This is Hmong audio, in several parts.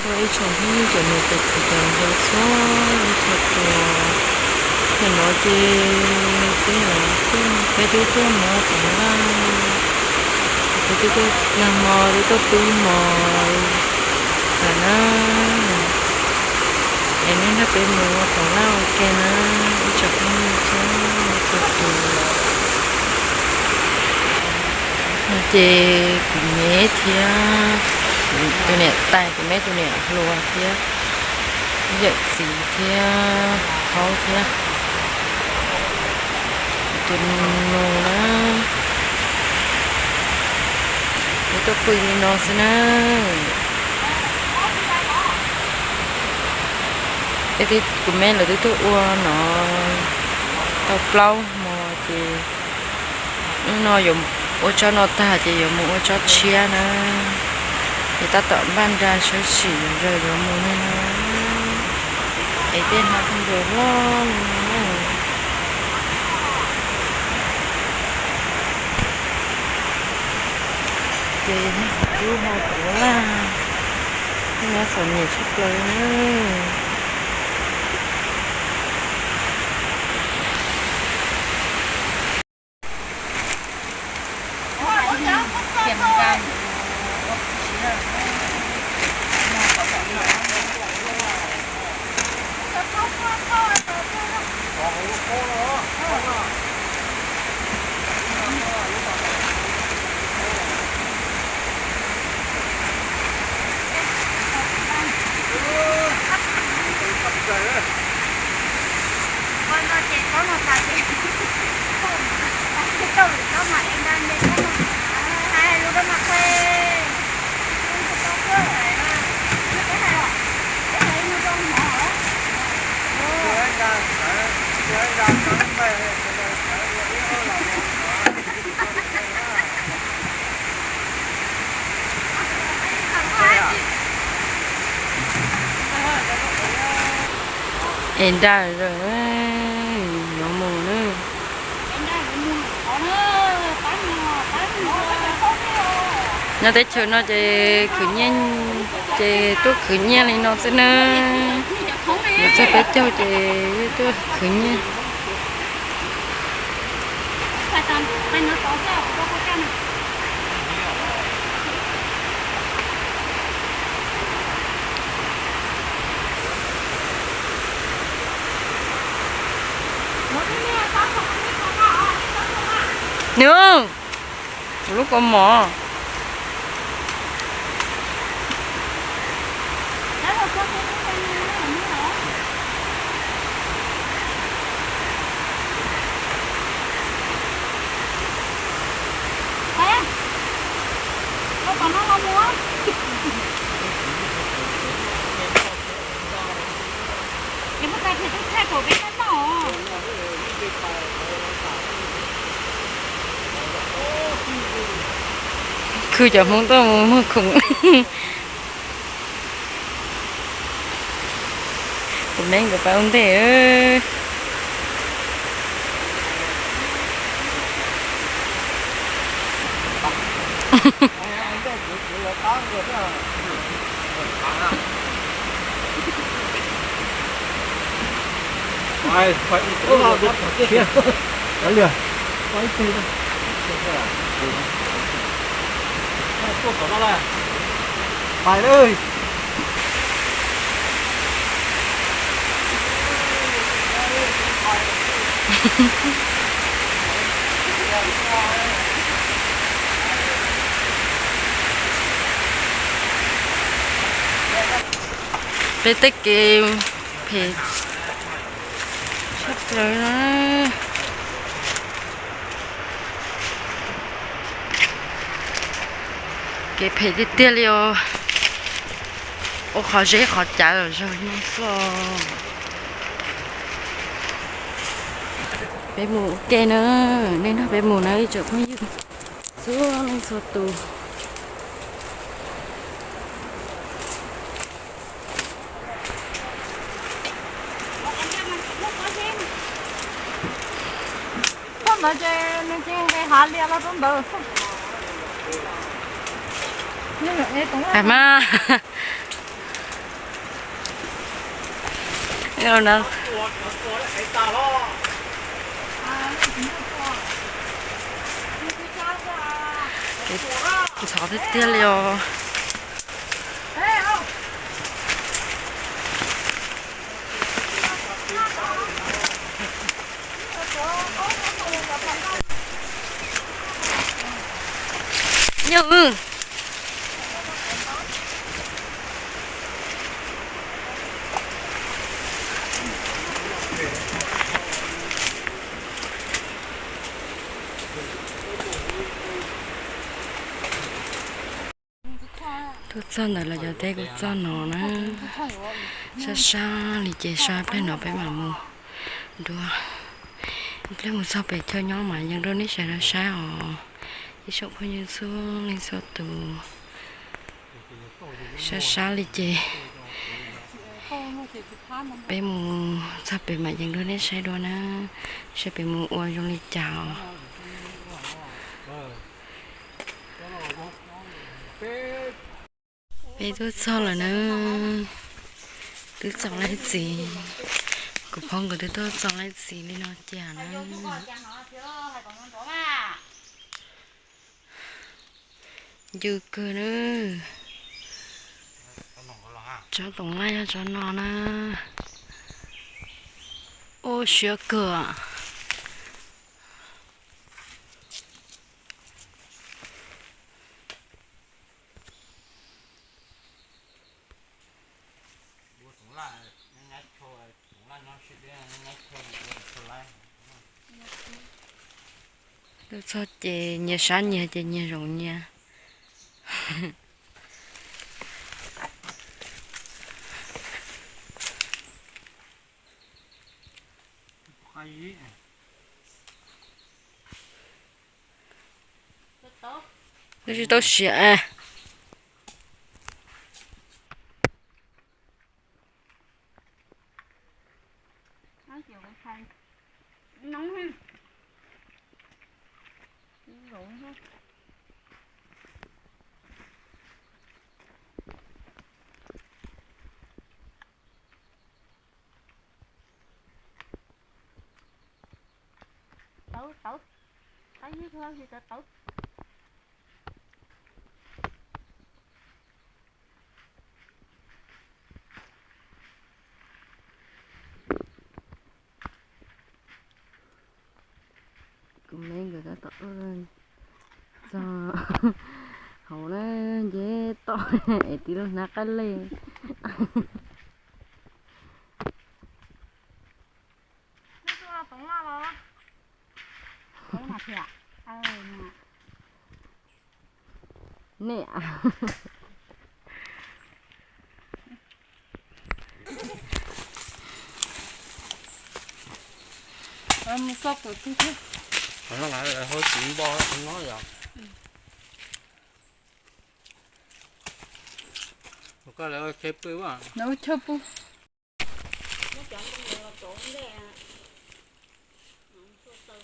Ua ib tsoom phooj ywg cov niam cov txiv cov nkauj txhua leej txhua tus, hnub no ces peb, peb twb tuaj mus ua Toom Lauj, peb twb tuaj noj hmo twb tuaj pw hmo lawm na. Es nej nrog peb mus ua Toom Lauj ua ke na, ib tsoom phooj ywg txhua leej txhua tus. Ces kuv me thiab tus niam tais, kuv me tus niam hluas thiab yawm txiv thiab thaub thiab tus nus na, peb tuaj pw li no xwb na. Kuv me lawv twb tuaj ua no tau plaub hmo ces hnub no yuav ua tsob no tag ces yuav mus ua tsob tshiab na. Ces tab tom npaj nra sawb sim zaws yuav mus li no. Es tej hnav nkaus loj li no na. Ces nej kuv tub ho tuav laj, nej no txom nyem tshaj plaws na. Es nra zaws, yuav mus na. Nyob teb chaws no ces khwv nyiaj, ces tuaj khwv nyiaj li no xwb na. Yuav txog peb caug ces tuaj khwv nyiaj. Nws, kuv lub kaus mom. Khwv cov Hmoob tuaj mus muag khoom. Kuv neeb nkawd pab ua ntej. Pais, pais, peb tej kev phem tshaj plaws na. Kev phem tiag tiag li os. Ua qhov zeb qhov cawv zog nyob xwb. Peb mus ua ke na, nej nrog peb mus na ib tsoom phooj ywg txhua leej txhua tus. Txoj ntawd ces nws ces nqis hav lias los rau ntawd xwb. Mas Ntxhov tiag tiag li os. Yog. Tuaj txog ntawm lawv cov teb kuj txog no na. Sab sab li ces sab pliag no peb mam mus dua. Ib pliag mus txog pem chaw nyob mas yeej rau nej sawv daws saib os. Ib tsoom phooj ywg txhua leej txhua tus, sab sab li ces peb mus txog pem mam yeej rau nej saib dua na, saib pem mus ua zoo li cas os. Peb tuaj txog lawm na, twb txaus leej txiv. Kuv phob nkawd twb tuaj txaus leej txiv li no cia na. Ncw kawg na. Tsob toov laj yog tsob no na. Ua siab kawg. Tuaj txog ces nyias sab nyias ces nyias zoov nyias. Twb tsis tau siav. Tawv, tawv, qab ib tug tsis tawv tawv. Kuv me nkawd tab tom txog hauv na, nce toj es tib lub hnab qab lej. Nej, mus txog pem twg thiab? Hauv txiv npo no yog. Koj lawv chaw pw. Lawv chaw pw. Tau, tau, tau. Tau, tau, tau.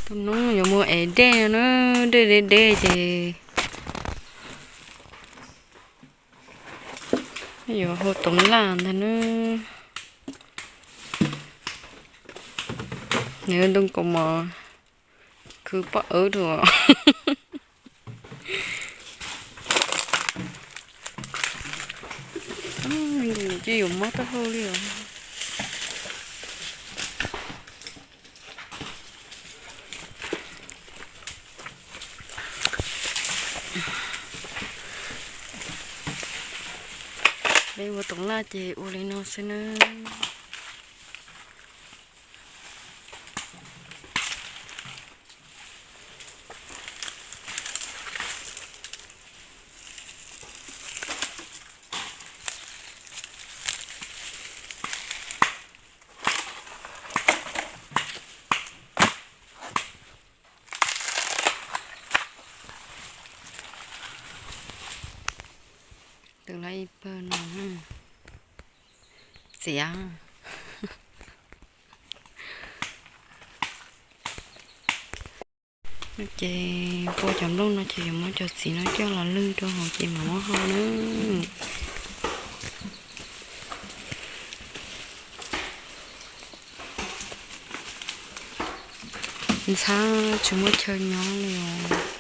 Tus noob yuav mus ev dej na, dej deb deb ces yuav hau toov laj ntag na. Nws ntoo kaus mom khwv poj awb dua. Ces yuav mob taub hau li os. Peb ua toov laj ces ua li no xwb na. Tiav. Ces pua cov nplooj no ces yuav muab cov txiv no coj los lwj rau hauv ces mam muab hau na. Ntxhab tsis muaj chaw nyob li os.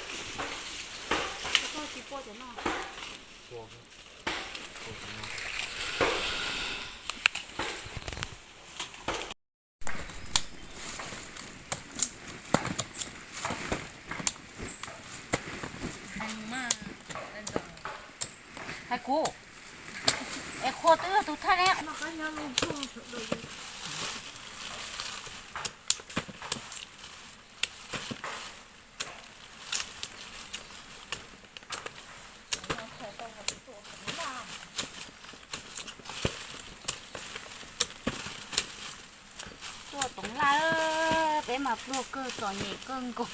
Hais kuv, es qhua twb yog tus thaj ne. Tuaj toov laj, peb mas pluag kawg txom nyem kawg nkaus.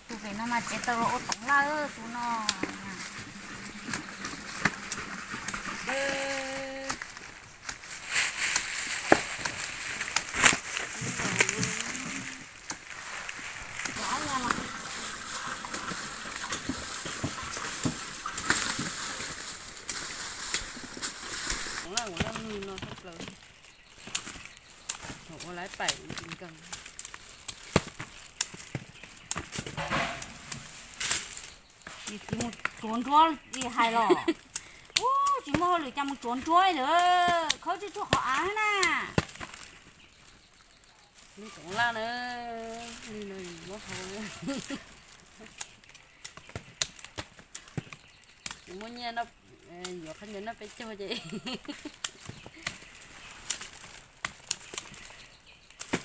Tus pem no mas txiav tau los ua toov laj tus no. Ua lawv pais nkees. Tsis mus tsuav ntsuab li hais los. Ub, tsis muaj hauj lwm cas mus tsuav ntsuab lawm, khawb tsuag tsuag qhov av na. Lwj toov laj na, lwj no muab hau na. Kuv muaj nyiaj no, yuav qhov ncauj no peb caug ces.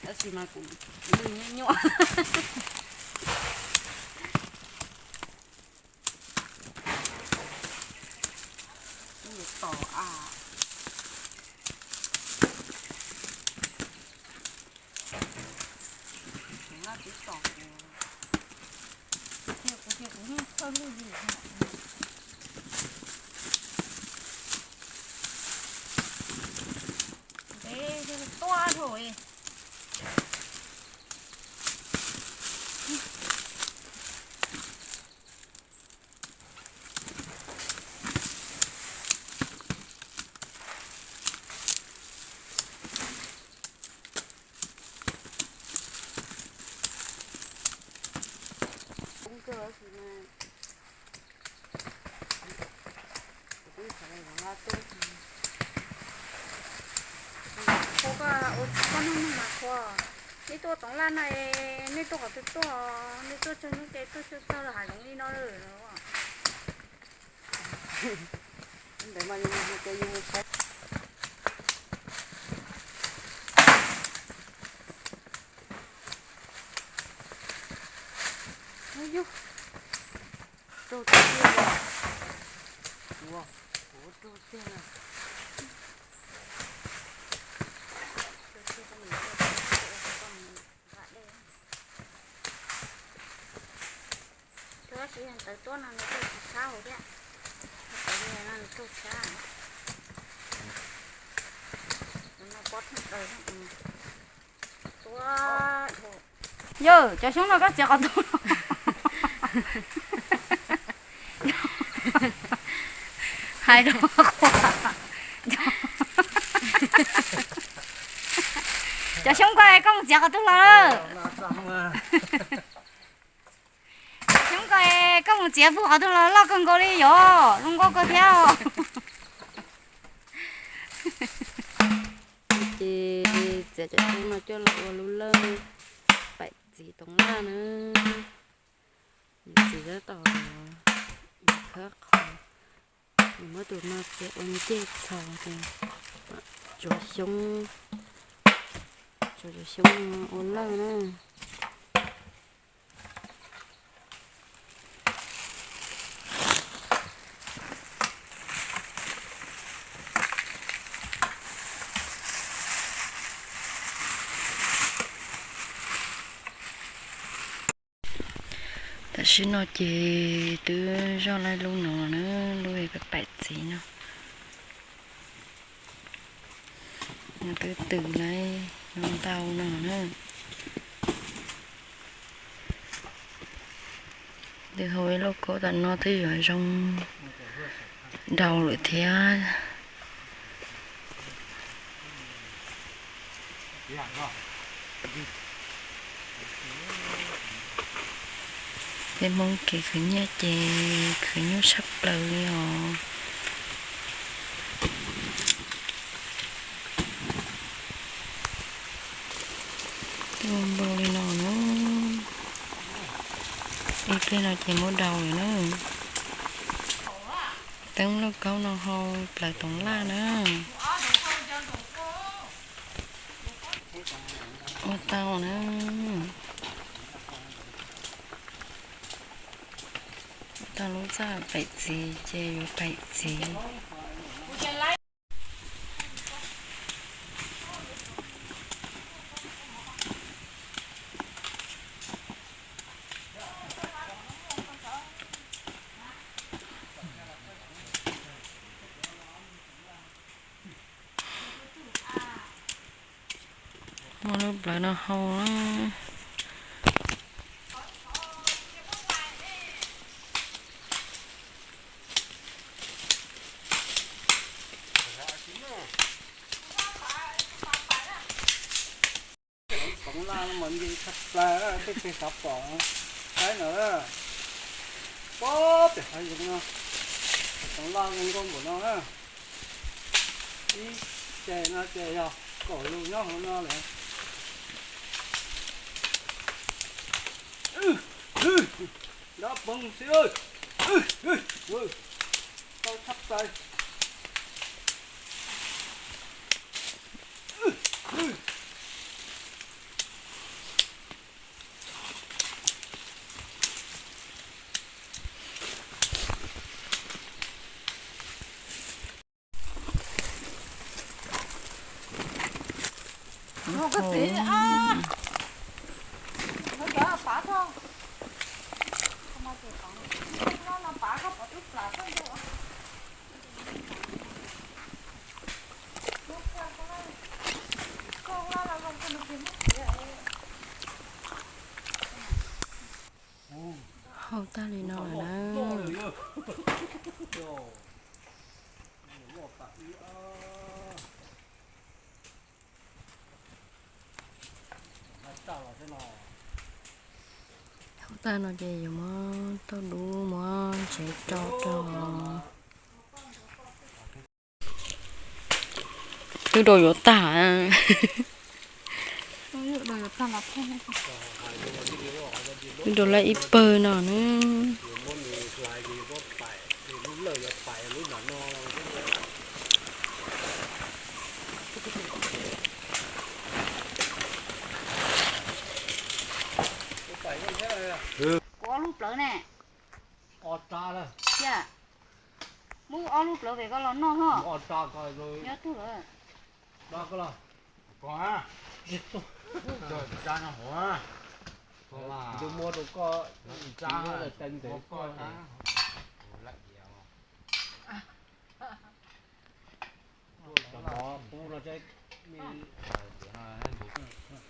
Tab sis mas kuv lwj nyuaj nyuaj. Tom a. Kuv laj tib tom kuv, kuv tias kuv yeej thawj lwj li. Ntev tuaj dhau li. Kub kawg tab sis mas kuv twb xav los laj tuaj. Qhua koj ua koj neej neeg mas qhua. Nej tuaj toov laj no, nej tuaj qhov twg tuaj, nej tuaj tsawg hnub ces tuaj tsawg txog lawm hav zoov li no lawm. Ntawd mas yus mus ces yus mus saib. Ub yug, raug tiag tiag li. Ua, ua raug tiag na. Tab sis ntawd tuaj no nws tuaj tsis tshab hauv thiab. Ntawd no nws tuaj tshab. Tus no pob thoob plaws. Yawg, cov xyoob no koj txiav qhov twg los? Hais rau, cov xyoob koj, koj mus txiav qhov twg los? Xyoob koj, koj mus txiav puag qhov twg los loj kawg nkaus li yom, zoo nkauj kawg thiab os. Ces txiav cov xyoob no coj los ua lub lawj, paim txiv toov laj na. Nws txiv tab tom khawb qhov, nws muab tus no txiav ua ncej txhaus ces tsuav xyoob, tsuav cov xyoob no ua lawj na. Tam Tam sim no ces twb zoj laib lub no na, lub paim txiv no. Nws twb twm laib no ntau no na. Twb hau ib lauj kaub tam no twb yuav zoo daus lawm thiab. Peb Hmoob kev khwv nyiaj ces khwv nyuaj tshaj plaws li os. Twb npau li no na. Ib pliag no ces muab daus lawm na. Teeb lauj kaub no hau plawv toov laj na. Ua tau na. Ua tau lub txaj paim txiv ces yuav paim txiv. Muab lub plawv no hau na. Toov laj no mas nce tshaj plaws, tej peg xav pom saib no. Pob pem hav zoov no, toov laj zoo nkauj npaum no na. Ib ce no ces yog kaum lus nyob hauv no lawm. Nrov poog xwb, tau tshaj plaws. Hau tag li no lawm na. Hau tag no ces yuav muab tauj dub muab tsev rau rau. Twb rau yuav tag. Twb rau lawm ib pawg no na. Kuv ob lub plawv ne. Muab ob lub plawv pem koj los noj ho. Nyob tug lawm.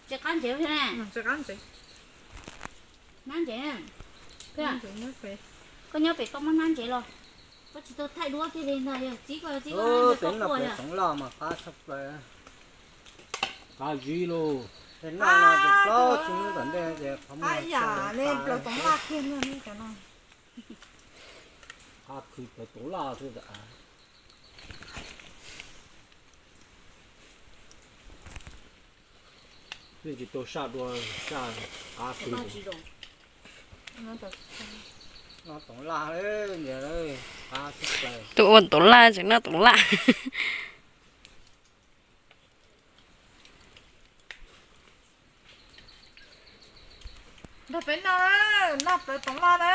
Tsis qab ntsev thiab ne. Nab ntsev. Koj nyob pem koj muab nab ntsev los. Koj tsis tau thaij duab kiag li ntag, yog txib koj txib koj nab ntsev koj quaj yog. Toov laj mas qab tshaj plaws. Qab zib lauj. Qab khwv plaws toov laj xwb. Yeej tsis tau saj dua, saj qab khwv. Noj toov laj, qab tshaj plaws. Tus ua toov laj tseem noj toov laj. Nrog peb noj, noj plawv toov laj na.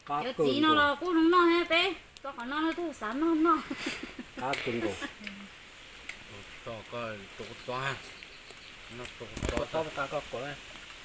Cov txiv no los kuj zoo noj thiab peb, koj qhov no twb xav noj noj. Qab kawg nkaus. Koj quav na.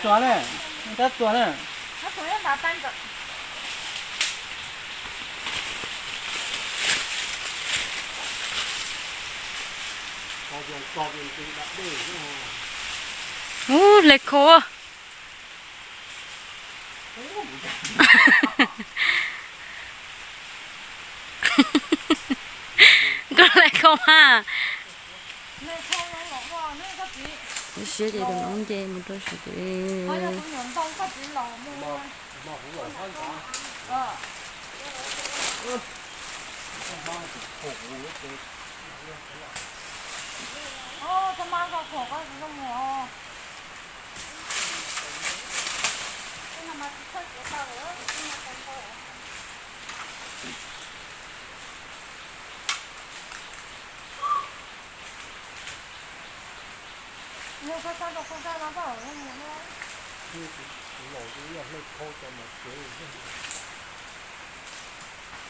Txuas ne, tab txuas ne. Ub, hle khau. Koj hle khau ha. Siab ces tus no nce mus rau saum ces.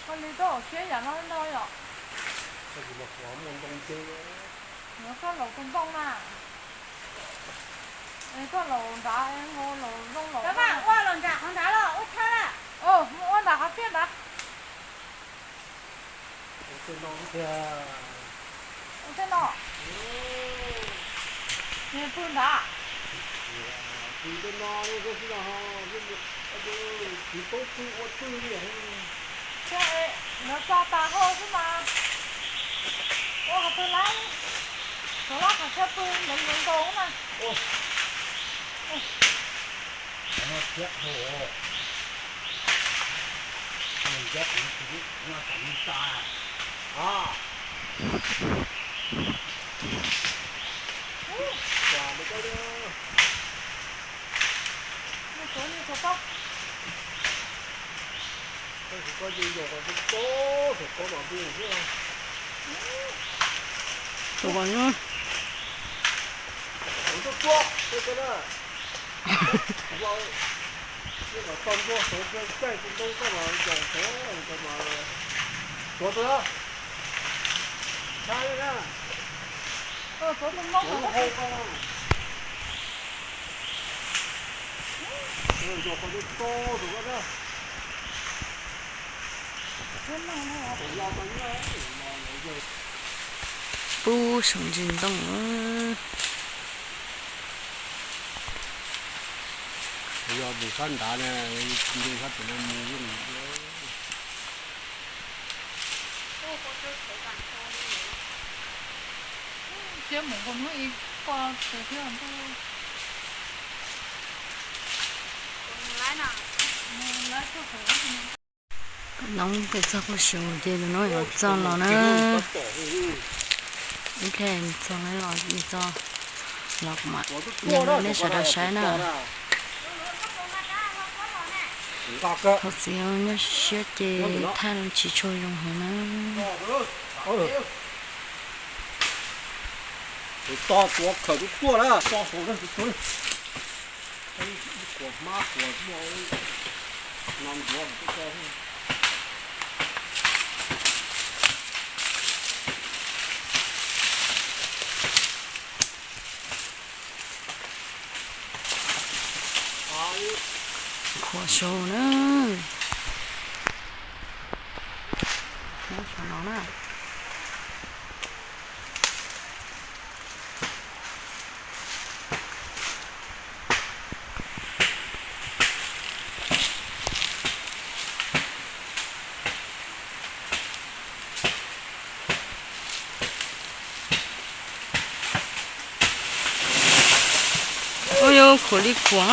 Koj li koj siab yam no ntag yom. Koj laus tus nplooj na. Koj laus nrad, laus zoo laus. Ua los nram qhov nrad los ua tshaj. Mus ua nram qhov tiaj nrad. Ua tej no. Nws pw nrad. Tsis tau pw ua twj li. Lawv tso tas hauj xwb mas. Ua qhov twg lawm? Xyov lawv qhov twg pw ntev ntev nkaus na. Ub, saum ntsis ntoo. Yog mus sab nrad na, sab tim no mus yooj yim. Siab mus ua hnub ib ko tus thiab ntuj. Noob pem txog kuj si mus ces tus noob yuav txog no na. Ib pliag txog los txog los kuv mam nias rau nej sawv daws saib na. Thov txim, nyob siab ces thaij tsis tshua zoo heev na. Tus to tuav khawm tus tuaj na, to hauv na tus tuaj. Kuam hmab kuam tuaj, no ntuav kuv tuaj. Khuam sau na. Sau no na. Ua yuav khuam li khuam a.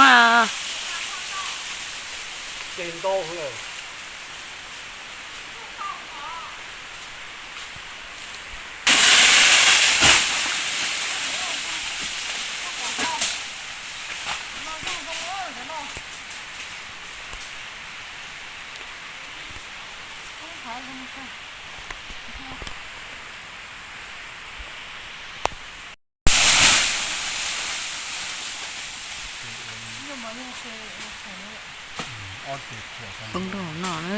Poob rau hauv no na.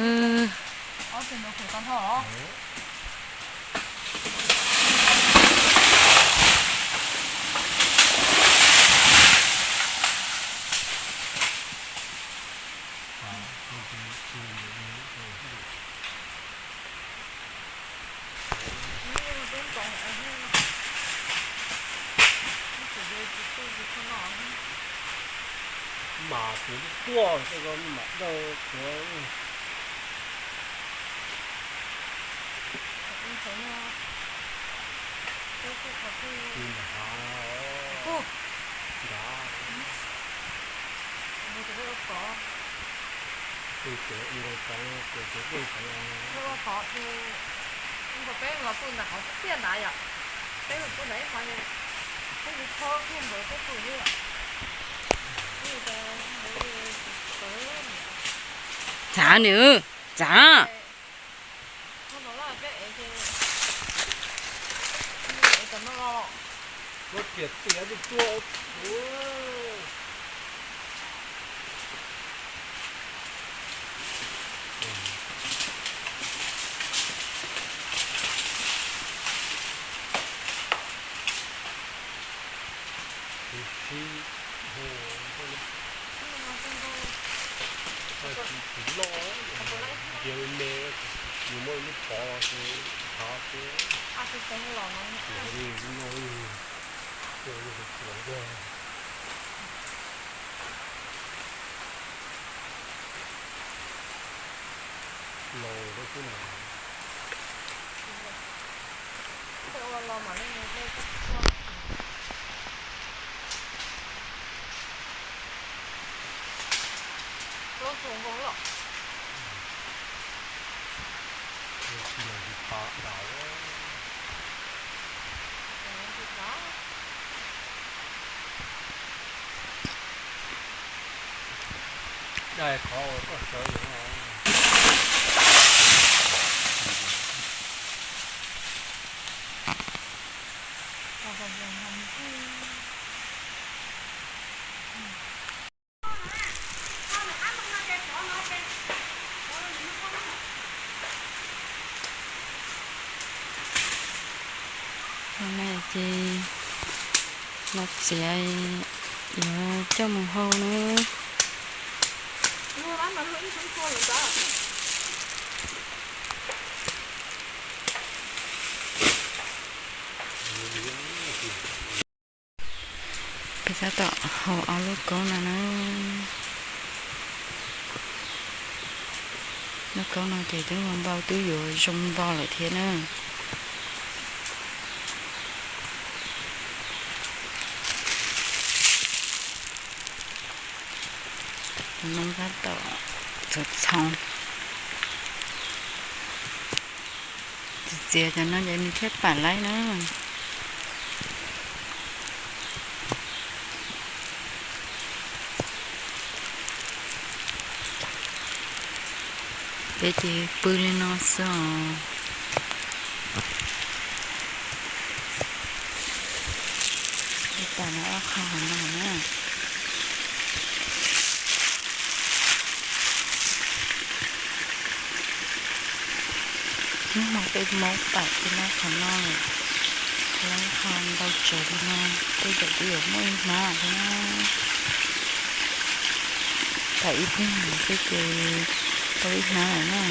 Mas kuv tuaj mam dawj tuav. Txav nws, txav. Tsis loj, ntiav me me, yus muab lub pov los xwb, tsis thav xwb. Laus xwb mas. Dai qhov uas koj sawv no. Hnub no ces los txiav yuav coj mus hau na. Hnub no ces los txiav yuav coj mus hau na. Tab tom hau ob lub koob no na. Lub koob no ces twb ua npau twb yuav zoo npau lawm thiab na. Tus noob tab tom txhoov txhoov. Txiav txiav cov no ces nws thiaj pam laib na. Peb ces pw li no xwb os. Peb pam lawm ob qho no na. Hnub no peb muab pam ib lab qhov no lawm, ib lab qhov ntau tsawv li no, tej zaum twb yuav muaj ib hnab thiab na. Pam ib pliag xwb ces tau ib hnab lawm na.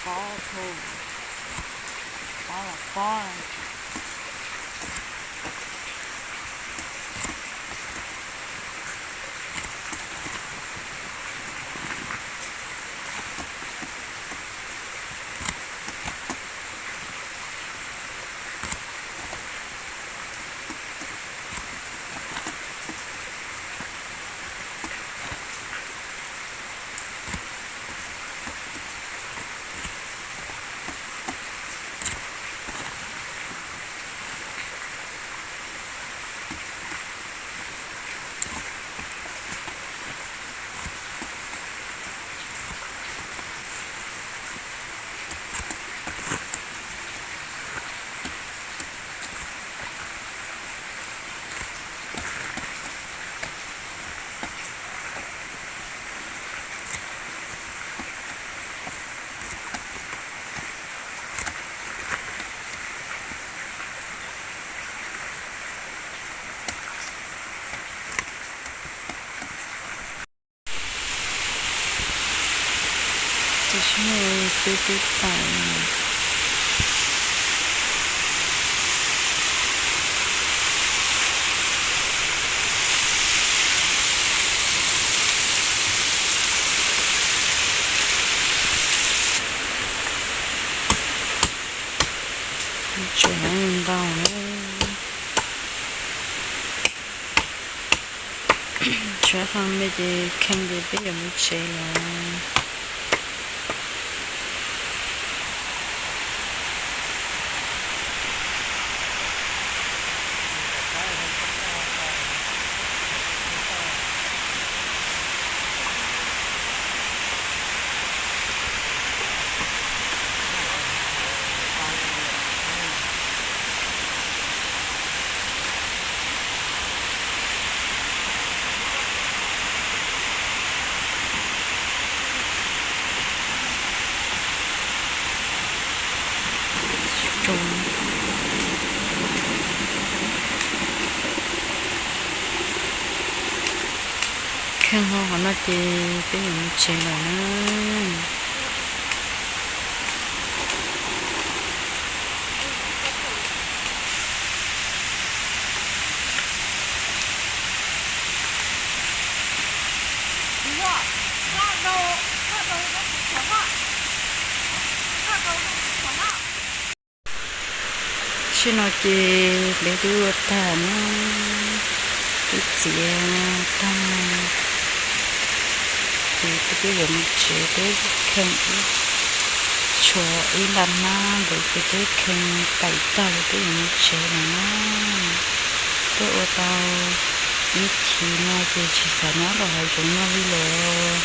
Pob, pob los pob. Tam sim no twb twb pam. Tseem ntau na. Tshuav qhov me ces kheej ces peb yuav mus tsev lawm. Kheej ho qhov no ces peb yuav mus tsev lawm na. Tam sim no ces peb twb ua tag na, twb txiav tag, ces peb twb yuav mus tsev, twb kheej ib, tshuav ib nta hnab ntawd ces twb kheej pam tag ces twb yuav mus tsev lawm na. Twb ua tau ib chim no ces tsis xav nyob rau hauv zoov no li lawm.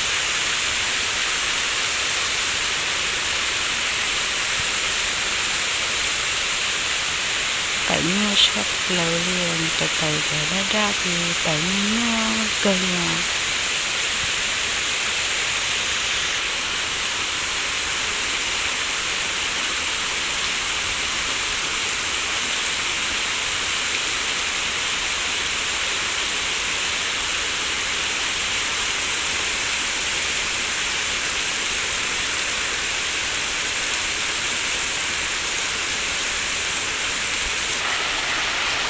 Nyuaj tshaj plaws li, tawm tawm cov daj daj ces tawm nyuaj nyuaj kawg li os.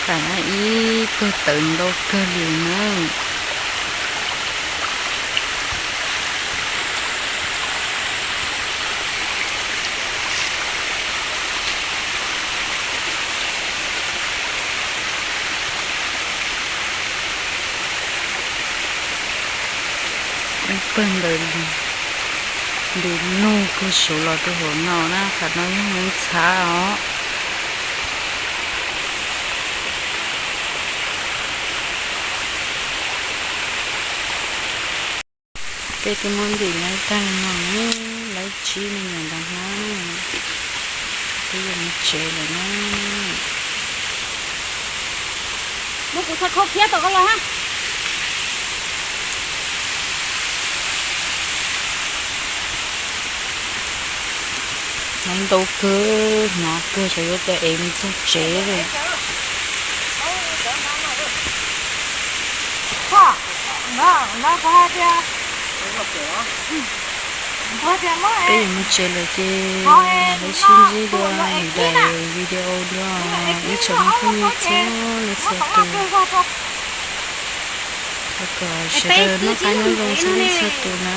Tam ib pawg tawm ntau kawg li na. Ib pawg ntawd nti lug kawg saud los rau hauv no na, qhov no yog ntxhab os. Peb twb muab ntim laib tag no, laib tsib me nyuam ntawd na. Peb yuav mus tsev lawm na. Muab kuv txhaj khau khiab tom ko los ha. Hnov ntau kawg, hnov kawg, xyov yuav cas es mus txog tsev lawm. Peb yuav mus tsev lawm ces lawv sib ntsib dua lwm daim video dua, ib tsoom phooj ywg txhua leej txhua tus. Thov kom sawv daws noj qab nyob zoo txhua leej txhua tus na.